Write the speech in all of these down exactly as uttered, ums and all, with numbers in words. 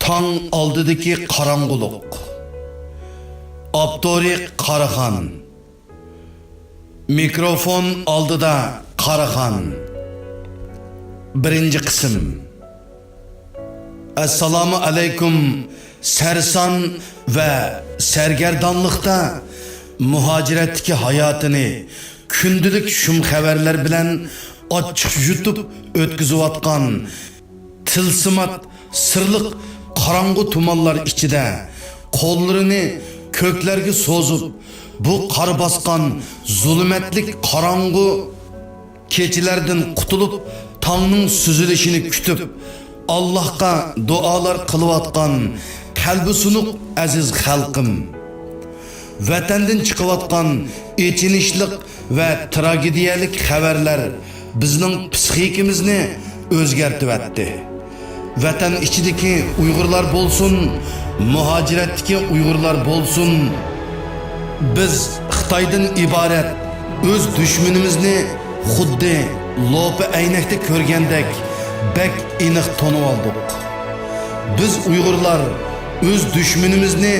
تاڭ ئالدىدىكى قاراڭغۇلۇق. ئاپتورى قاراخان. مىكروفون ئالدىدا قاراخان. بىرىنچى قىسىم. ئەسسالامۇ ئەلەيكۇم. سەرسان ۋە سەرگەردانلىقتا مۇھاجىرەتتىكى ھاياتىنى كۈندىلىك شۇم خەۋەرلەر بىلەن ئاچچىق يۇتۇپ ئۆتكۈزۈۋاتقان تىلسىمات سىرلىق قاراڭغۇ تۇمانلار ئىچىدە قوللىرىنى كۆكلەرگە سوزۇپ، بۇ قار باسقان زۇلمەتلىك قاراڭغۇ كېچىلەردىن قۇتۇلۇپ، تاڭنىڭ سۈزۈلۈشىنى كۈتۈپ، ئاللاھقا دۇئالار قىلىۋاتقان قەلبى سۇنۇق ئەزىز خەلقىم! ۋەتەندىن چىقىۋاتقان ئېچىنىشلىق ۋە تراگېدىيەلىك خەۋەرلەر بىزنىڭ پسىخىكىمىزنى ئۆزگەرتىۋەتتى. ۋەتەن ئىچىدىكى ئۇيغۇرلار بولسۇن، مۇھاجىرەتتىكى ئۇيغۇرلار بولسۇن، بىز خىتايدىن ئىبارەت ئۆز دۈشمىنىمىزنى خۇددى لوپا ئەينەكتە كۆرگەندەك بەك ئېنىق تونۇۋالدۇق. بىز ئۇيغۇرلار ئۆز دۈشمىنىمىزنى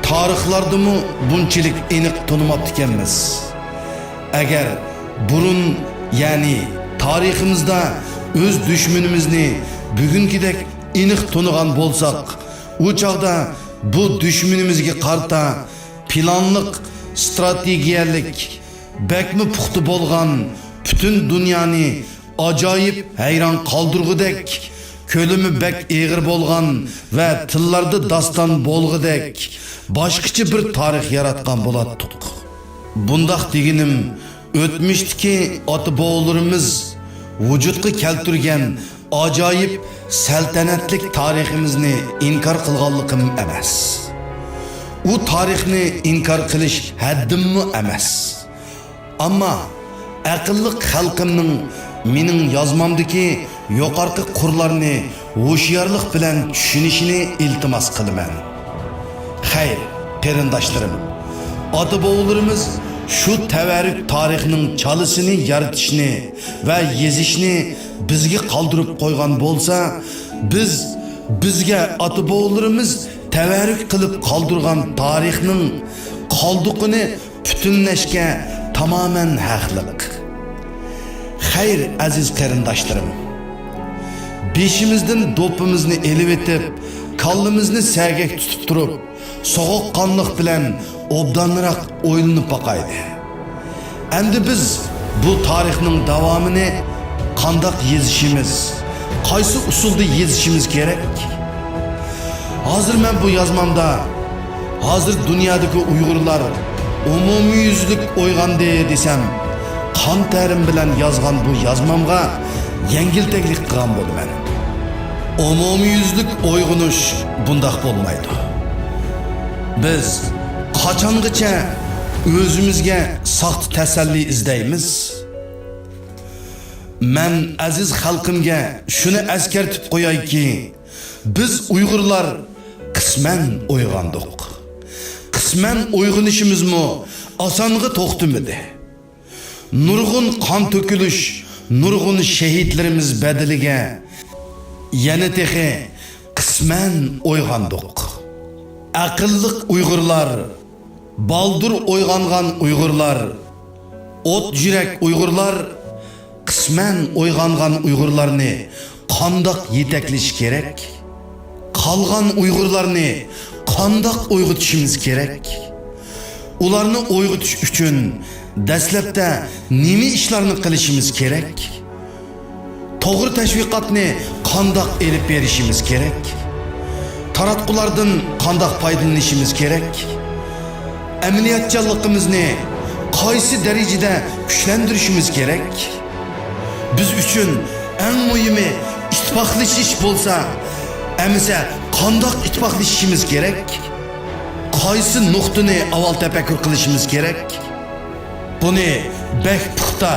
تارىخلاردىمۇ بۇنچىلىك ئېنىق تونۇماپتىكەنمىز. ئەگەر بۇرۇن، يەنى تارىخىمىزدا ئۆز دۈشمىنىمىزنى بۈگۈنكىدەك ئېنىق تونۇغان بولساق، ئۇ چاغدا بۇ دۈشمىنىمىزگە قارىتا پىلانلىق، ستراتېگىيەلىك، بەكمۇ پۇختا بولغان، پۈتۈن دۇنيانى ئاجايىپ ھەيران قالدۇرغۇدەك، كۆلىمى بەك ئېغىر بولغان ۋە تىللاردا داستان بولغۇدەك باشقىچە بىر تارىخ ياراتقان بولاتتۇق. بۇنداق دېگىنىم، ئۆتمۈشتىكى ئاتا-بوۋىلىرىمىز ۋۇجۇدقا كەلتۈرگەن ئاجايىپ سەلتەنەتلىك تارىخىمىزنى ئىنكار قىلغانلىقىم ئەمەس. ئۇ تارىخنى ئىنكار قىلىش ھەددىممۇ ئەمەس. ئەمما ئەقىللىق خەلقىمنىڭ مېنىڭ يازمامدىكى يۇقىرىقى قۇرلارنى ھوشيارلىق بىلەن چۈشىنىشىنى ئىلتىماس قىلىمەن. خەير، قېرىنداشلىرىم، ئاتا-بوۋىلىرىمىز شۇ تەۋەررۈك تارىخنىڭ چالىسىنى يارىتىشنى ۋە يېزىشنى بىزگە قالدۇرۇپ قويغان بولسا، بىز بىزگە ئاتا-بوۋىلىرىمىز تەۋەررۈك قىلىپ قالدۇرغان تارىخنىڭ قالدۇقىنى پۈتۈنلەشكە تامامەن ھەقلىق. خەير، ئەزىز قېرىنداشلىرىم، بېشىمىزدىن دوپپىمىزنى ئېلىۋېتىپ، كاللىمىزنى سەگەك تۇتۇپ تۇرۇپ، سوغۇققانلىق بىلەن ئوبدانراق ئويلىنىپ باقايلى. ئەمدى بىز بۇ تارىخنىڭ داۋامىنى قانداق يېزىشىمىز، قايسى ئۇسۇلدا يېزىشىمىز كېرەك؟ ھازىر مەن بۇ يازمامدا، ھازىر دۇنيادىكى ئۇيغۇرلار ئومۇميۈزلۈك ئويغاندى دېسەم، قان تەرىم بىلەن يازغان بۇ يازمامغا يەڭگىلتەكلىك قىلغان بولىمەن. ئومۇميۈزلۈك ئويغىنىش بۇنداق بولمايدۇ. بىز قاچانغىچە ئۆزىمىزگە ساختا تەسەللى ئىزدەيمىز؟ مەن ئەزىز خەلقىمگە شۇنى ئەسكەرتىپ قويايكى، بىز ئۇيغۇرلار قىسمەن ئويغاندۇق. قىسمەن ئويغىنىشىمىزمۇ ئاسانغا توختىمىدى. نۇرغۇن قان تۆكۈلۈش، نۇرغۇن شېھىتلىرىمىز بەدىلىگە يەنە تېخى قىسمەن ئويغاندۇق. ئەقىللىق ئۇيغۇرلار، بالدۇر ئويغانغان ئۇيغۇرلار، ئوت يۈرەك ئۇيغۇرلار، قىسمەن ئويغانغان ئۇيغۇرلارنى قانداق يېتەكلىشى كېرەك؟ قالغان ئۇيغۇرلارنى قانداق ئويغىتىشىمىز كېرەك؟ ئۇلارنى ئويغىتىش ئۈچۈن دەسلەپتە نېمە ئىشلارنى قىلىشىمىز كېرەك؟ توغرا تەشۋىقاتنى قانداق ئېلىپ بېرىشىمىز كېرەك؟ تاراتقۇلاردىن قانداق پايدىلىنىشىمىز كېرەك؟ ئەمەلىيەتچانلىقىمىزنى قايسى دەرىجىدە كۈچلەندۈرۈشىمىز كېرەك؟ بىز ئۈچۈن ئەڭ مۇھىمى ئىتتىپاقلىشىش بولسا، ئەمىسە قانداق ئىتتىپاقلىشىشىمىز كېرەك؟ قايسى نۇقتىنى ئاۋۋال تەپەككۇر قىلىشىمىز كېرەك؟ بۇنى بەك پۇختا،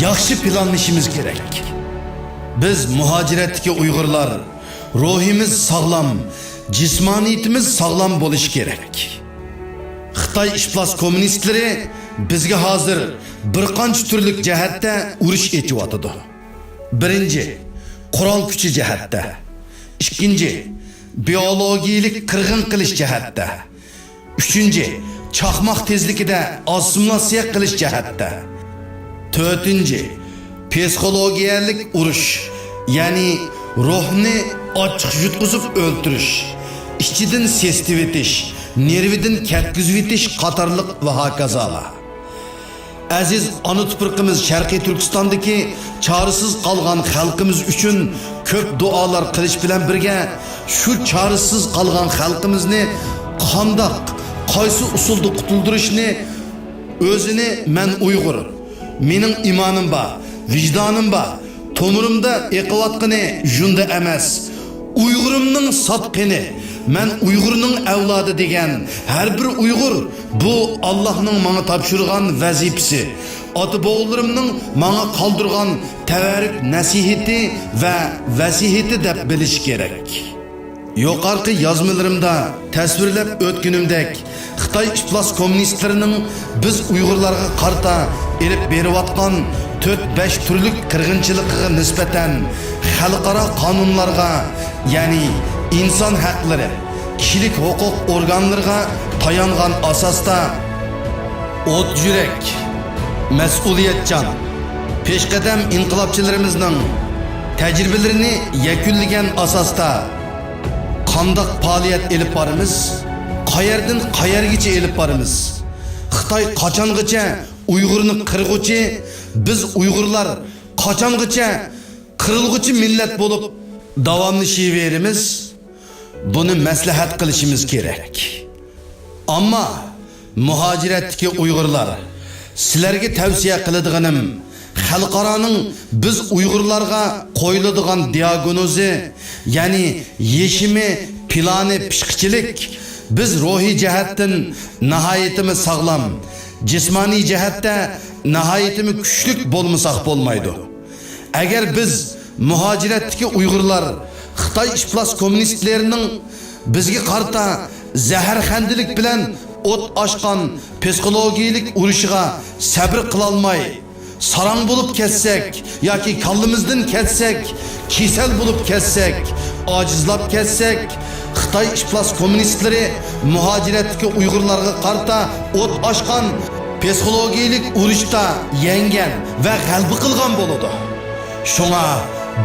ياخشى پىلانلىشىمىز كېرەك. بىز مۇھاجىرەتتىكى ئۇيغۇرلار، روھىمىز ساغلام، جىسمانىيىتىمىز ساغلام بولۇشى كېرەك. خىتاي ئىپلاس كوممۇنىستلىرى بىزگە ھازىر بىر قانچە تۈرلۈك جەھەتتە ئۇرۇش ئېچىۋاتىدۇ. بىرىنچى، قورال كۈچى جەھەتتە. ئىككىنچى، بىئولوگىيىلىك قىرغىن قىلىش جەھەتتە. ئۈچىنچى، چاقماق تېزلىكىدە ئاسسىمىلياتسىيە قىلىش جەھەتتە. تۆتىنچى، پسىخولوگىيەلىك ئۇرۇش، يەنى روھنى ئاچچىق يۇتقۇزۇپ ئۆلتۈرۈش، ئىچىدىن سېسىتىۋېتىش، نېرۋىدىن كەتكۈزۈۋېتىش قاتارلىق ۋە ھاكازالار. ئەزىز ئانا تۇپرىقىمىز شەرقىي تۈركىستاندىكى چارىسىز قالغان خەلقىمىز ئۈچۈن كۆپ دۇئالار قىلىش بىلەن بىرگە، شۇ چارىسىز قالغان خەلقىمىزنى قانداق، قايسى ئۇسۇلدا قۇتۇلدۇرۇشنى، ئۆزىنى «مەن ئۇيغۇر، مېنىڭ ئىمانىم بار، ۋىجدانىم بار، تومۇرۇمدا ئېقىۋاتقىنى ژۇندا ئەمەس، ئۇيغۇرۇمنىڭ ساپ قېنى، مەن ئۇيغۇرنىڭ ئەۋلادى» دېگەن ھەر بىر ئۇيغۇر، بۇ ئاللاھنىڭ ماڭا تاپشۇرغان ۋەزىپىسى، ئاتا-بوۋىلىرىمنىڭ ماڭا قالدۇرغان تەۋەررۈك نەسىھىتى ۋە ۋەسىيىتى دەپ بىلىشى كېرەك. يۇقىرىقى يازمىلىرىمدا تەسۋىرلەپ ئۆتكىنىمدەك، خىتاي ئىپلاس كوممۇنىستلىرىنىڭ بىز ئۇيغۇرلارغا قارىتا ئېلىپ بېرىۋاتقان تۆت-بەش تۈرلۈك قىرغىنچىلىقىغا نىسبەتەن خەلقئارا قانۇنلارغا، يەنى ئىنسان ھەقلىرى، كىشىلىك ھوقۇق ئورگانلىرىغا تايانغان ئاساستا، ئوت يۈرەك، مەسئۇلىيەتچان، پېشقەدەم ئىنقىلابچىلىرىمىزنىڭ تەجرىبىلىرىنى يەكۈنلىگەن ئاساستا، قانداق پائالىيەت ئېلىپ بارىمىز؟ قەيەردىن قەيەرگىچە ئېلىپ بارىمىز؟ خىتاي قاچانغىچە ئۇيغۇرنى قىرغۇچى، بىز ئۇيغۇرلار قاچانغىچە قىرىلغۇچى مىللەت بولۇپ داۋاملىشىۋېرىمىز؟ بۇنى مەسلىھەت قىلىشىمىز كېرەك. ئەمما مۇھاجىرەتتىكى ئۇيغۇرلار، سىلەرگە تەۋسىيە قىلىدىغىنىم، خەلقئارانىڭ بىز ئۇيغۇرلارغا قويۇلىدىغان دىئاگنوزى، يەنى يېشىمى، پىلانى پىشقىچىلىك. بىز روھىي جەھەتتىن ناھايىتىمۇ ساغلام، جىسمانىي جەھەتتە ناھايىتىمۇ كۈچلۈك بولمىساق بولمايدۇ. ئەگەر بىز مۇھاجىرەتتىكى ئۇيغۇرلار خىتاي ئىپلاس كوممۇنىستلىرىنىڭ بىزگە قارىتا زەھەرخەندىلىك بىلەن ئوت ئاچقان پسىخولوگىيىلىك ئۇرۇشىغا سەۋر قىلالماي، ساراڭ بولۇپ كەتسەك ياكى كاللىمىزدىن كەتسەك، كېسەل بولۇپ كەتسەك، ئاجىزلاپ كەتسەك، خىتاي ئىپلاس كوممۇنىستلىرى مۇھاجىرەتتىكى ئۇيغۇرلارغا قارىتا ئوت ئاچقان پسىخولوگىيىلىك ئۇرۇشتا يەڭگەن ۋە غەلىبە قىلغان بولىدۇ. شۇڭا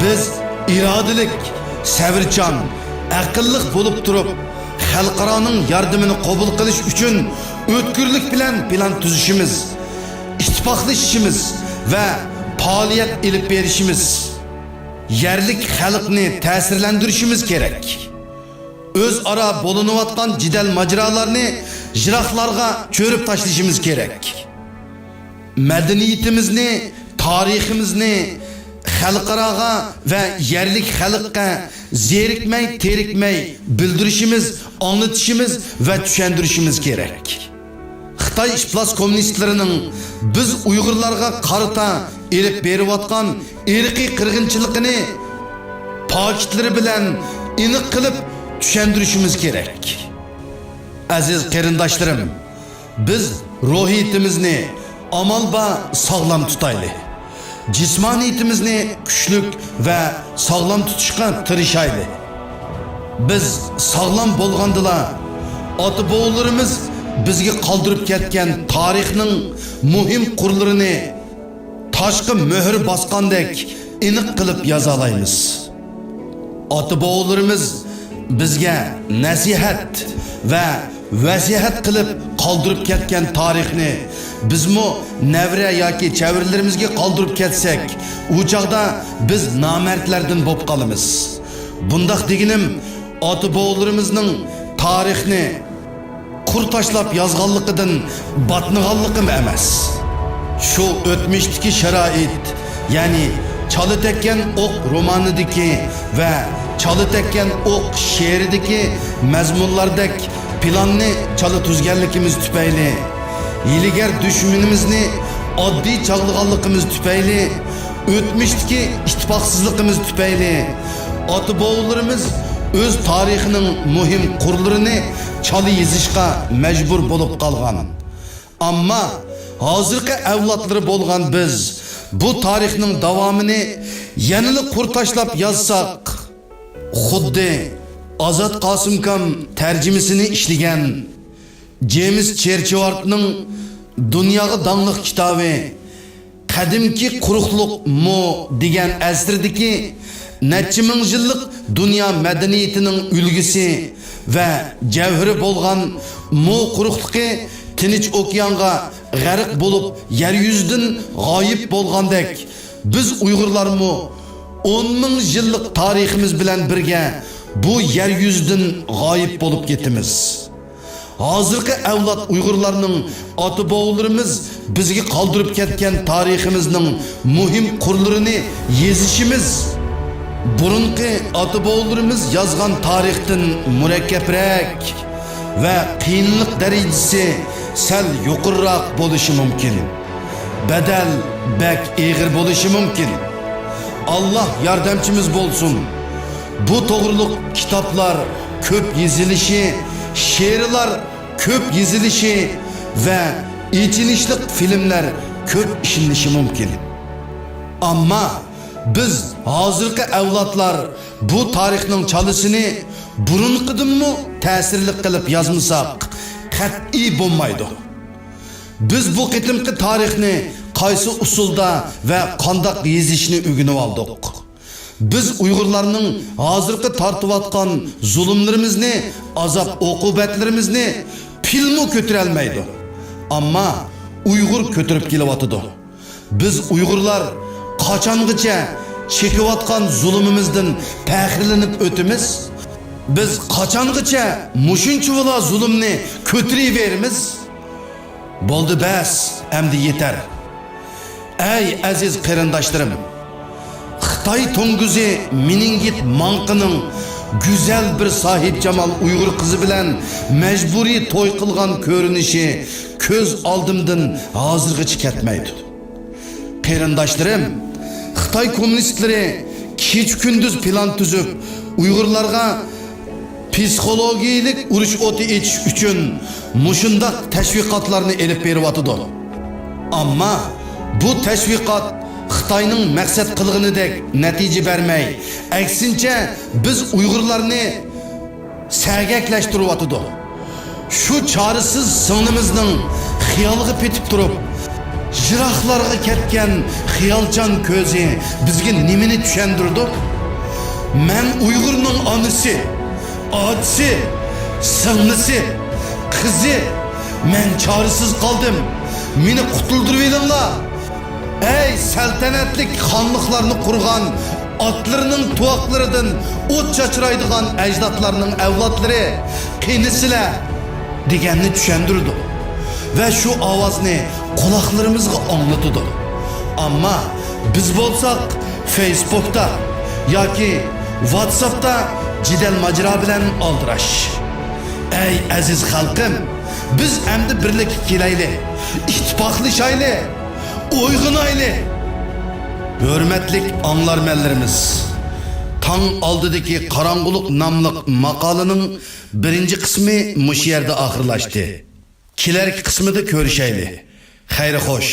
بىز ئىرادىلىك، سەۋرچان، ئەقىللىق بولۇپ تۇرۇپ، خەلقئارانىڭ ياردىمىنى قوبۇل قىلىش ئۈچۈن ئۆتكۈرلۈك بىلەن پىلان تۈزۈشىمىز، ئىتتىپاقلىشىشىمىز ۋە پائالىيەت ئېلىپ بېرىشىمىز، يەرلىك خەلقنى تەسىرلەندۈرۈشىمىز كېرەك. ئۆزئارا بولۇنۇۋاتقان جېدەل ماجىرالارنى يىراقلارغا چۆرۈپ تاشلىشىمىز كېرەك. مەدەنىيىتىمىزنى، تارىخىمىزنى خەلقئاراغا ۋە يەرلىك خەلققە زېرىكمەي، تېرىكمەي بىلدۈرۈشىمىز، ئاڭلىتىشىمىز ۋە چۈشەندۈرۈشىمىز كېرەك. خىتاي ئىپلاس كوممۇنىستلىرىنىڭ بىز ئۇيغۇرلارغا قارىتا ئېلىپ بېرىۋاتقان ئىرقىي قىرغىنچىلىقىنى پاكىتلىرى بىلەن ئېنىق قىلىپ چۈشەندۈرۈشىمىز كېرەك. ئەزىز قېرىنداشلىرىم، بىز روھىيىتىمىزنى ئامال بار ساغلام تۇتايلى. جىسمانىيىتىمىزنى كۈچلۈك ۋە ساغلام تۇتۇشقا تىرىشايلى. بىز ساغلام بولغاندىلا، ئاتا-بوۋىلىرىمىز بىزگە قالدۇرۇپ كەتكەن تارىخنىڭ مۇھىم قۇرلىرىنى تاشقا مۆھۈر باسقاندەك ئېنىق قىلىپ يازالايمىز. ئاتا-بوۋىلىرىمىز بىزگە نەسىھەت ۋە ۋەسىيەت قىلىپ قالدۇرۇپ كەتكەن تارىخنى بىزمۇ نەۋرە ياكى چەۋرىلىرىمىزگە قالدۇرۇپ كەتسەك، ئۇ چاغدا بىز نامەردلەردىن بولۇپ قالىمىز. بۇنداق دېگىنىم ئاتا-بوۋىلىرىمىزنىڭ تارىخنى قۇر تاشلاپ يازغانلىقىدىن باتمىغانلىقىم ئەمەس. شۇ ئۆتمۈشتىكى شارائىت، يەنى چالا تەگكەن ئوق رومانىدىكى ۋە چالا تەگكەن ئوق شېئىرىدىكى مەزمۇنلاردەك پىلاننى چالا تۈزگەنلىكىمىز تۈپەيلى، ھىيلىگەر دۈشمىنىمىزنى ئاددىي چاغلىغانلىقىمىز تۈپەيلى، ئۆتمۈشتىكى ئىتتىپاقسىزلىقىمىز تۈپەيلى ئاتا-بوۋىلىرىمىز ئۆز تارىخىنىڭ مۇھىم قۇرلىرىنى چالا يېزىشقا مەجبۇر بولۇپ قالغان. ئەمما ھازىرقى ئەۋلادلىرى بولغان بىز بۇ تارىخنىڭ داۋامىنى يەنىلا قۇر تاشلاپ يازساق، خۇددى ئازاد قاسىمكام تەرجىمىسىنى ئىشلىگەن جېمس چېرچىۋارتنىڭ دۇنياغا داڭلىق كىتابى قەدىمكى قۇرۇقلۇق مو دېگەن ئەسىرىدىكى نەچچە مىڭ يىللىق دۇنيا مەدەنىيىتىنىڭ ئۈلگىسى ۋە جەۋھىرى بولغان مو قۇرۇقلۇقى تىنچ ئوكيانغا غەرق بولۇپ، يەر يۈزىدىن غايىب بولغاندەك، بىز ئۇيغۇرلارمۇ ئون مىڭ يىللىق تارىخىمىز بىلەن بىرگە بۇ يەر يۈزىدىن غايىب بولۇپ كېتىمىز. ھازىرقى ئەۋلاد ئۇيغۇرلارنىڭ ئاتا-بوۋىلىرىمىز بىزگە قالدۇرۇپ كەتكەن تارىخىمىزنىڭ مۇھىم قۇرلىرىنى يېزىشىمىز، بۇرۇنقى ئاتا-بوۋىلىرىمىز يازغان تارىختىن مۇرەككەپرەك ۋە قىيىنلىق دەرىجىسى سەل يۇقىرىراق بولۇشى مۇمكىن. بەدەل بەك ئېغىر بولۇشى مۇمكىن. ئاللاھ ياردەمچىمىز بولسۇن. بۇ توغرۇلۇق كىتابلار كۆپ يېزىلىشى، شېئىرلار كۆپ يېزىلىشى ۋە ئېچىنىشلىق فىلىملەر كۆپ ئىشلىنىشى مۇمكىن. ئەمما بىز ھازىرقى ئەۋلادلار بۇ تارىخنىڭ چالىسىنى بۇرۇنقىدىنمۇ تەسىرلىك قىلىپ يازمىساق قەتئىي بولمايدۇ. بىز بۇ قېتىمقى تارىخنى قايسى ئۇسۇلدا ۋە قانداق يېزىشنى ئۆگىنىۋالدۇق. بىز ئۇيغۇرلارنىڭ ھازىرقى تارتىۋاتقان زۇلۇملىرىمىزنى، ئازاب-ئوقۇبەتلىرىمىزنى پىلمۇ كۆتۈرەلمەيدۇ. ئەمما ئۇيغۇر كۆتۈرۈپ كېلىۋاتىدۇ. بىز ئۇيغۇرلار قاچانغىچە چېكىۋاتقان زۇلۇمىمىزدىن پەخىرلىنىپ ئۆتىمىز؟ بىز قاچانغىچە مۇشۇنچىۋالا زۇلۇمنى كۆتۈرۈۋېرىمىز؟ بولدى بەس، ئەمدى يېتەر. ئەي ئەزىز قېرىنداشلىرىم! خىتاي توڭگۇزى مېنىنگىت ماڭقىنىڭ گۈزەل بىر ساھىبجامال ئۇيغۇر قىزى بىلەن مەجبۇرىي توي قىلغان كۆرۈنۈشى كۆز ئالدىمدىن ھازىرغىچە كەتمەيدۇ. قېرىنداشلىرىم، خىتاي كوممۇنىستلىرى كېچە-كۈندۈز پىلان تۈزۈپ، ئۇيغۇرلارغا پسىخولوگىيىلىك ئۇرۇش ئوتى ئېچىش ئۈچۈن مۇشۇنداق تەشۋىقاتلارنى ئېلىپ بېرىۋاتىدۇ. ئەمما بۇ تەشۋىقات خىتاينىڭ مەقسەت قىلغىنىدەك نەتىجە بەرمەي، ئەكسىنچە، بىز ئۇيغۇرلارنى سەگەكلەشتۈرۈۋاتىدۇ. شۇ چارىسىز سىڭلىمىزنىڭ خىيالغا پېتىپ تۇرۇپ، يىراقلارغا كەتكەن خىيالچان كۆزى بىزگە نېمىنى چۈشەندۈرىدۇ؟ مەن ئۇيغۇرنىڭ ئانىسى، ئاچىسى، سىڭلىسى، قىزى، مەن چارىسىز قالدىم، مېنى قۇتۇلدۇرۇۋېلىڭلار! ئەي سەلتەنەتلىك خانلىقلارنى قۇرغان، ئاتلىرىنىڭ تۇۋاقلىرىدىن ئوت چاچرايدىغان ئەجدادلارنىڭ ئەۋلادلىرى، قېنى سىلەر؟ دېگەننى چۈشەندۈرىدۇ ۋە شۇ ئاۋازنى قۇلاقلىرىمىزغا ئاڭلىتىدۇ. ئەمما بىز بولساق فېيسبۇكتا ياكى ۋاتساپتا جېدەل-ماجىرا بىلەن ئالدىراش. ئەي ئەزىز خەلقىم، بىز ئەمدى بىرلىككە كېلەيلى، ئىتتىپاقلىشايلى، ئويغىنايلى! ھۆرمەتلىك ئاڭلارمەنلىرىمىز، تاڭ ئالدىدىكى قاراڭغۇلۇق ناملىق ماقالىنىڭ بىرىنچى قىسمى مۇشۇ يەردە ئاخىرلاشتى. كېلەركى قىسمىدا كۆرۈشەيلى. خەير خوش.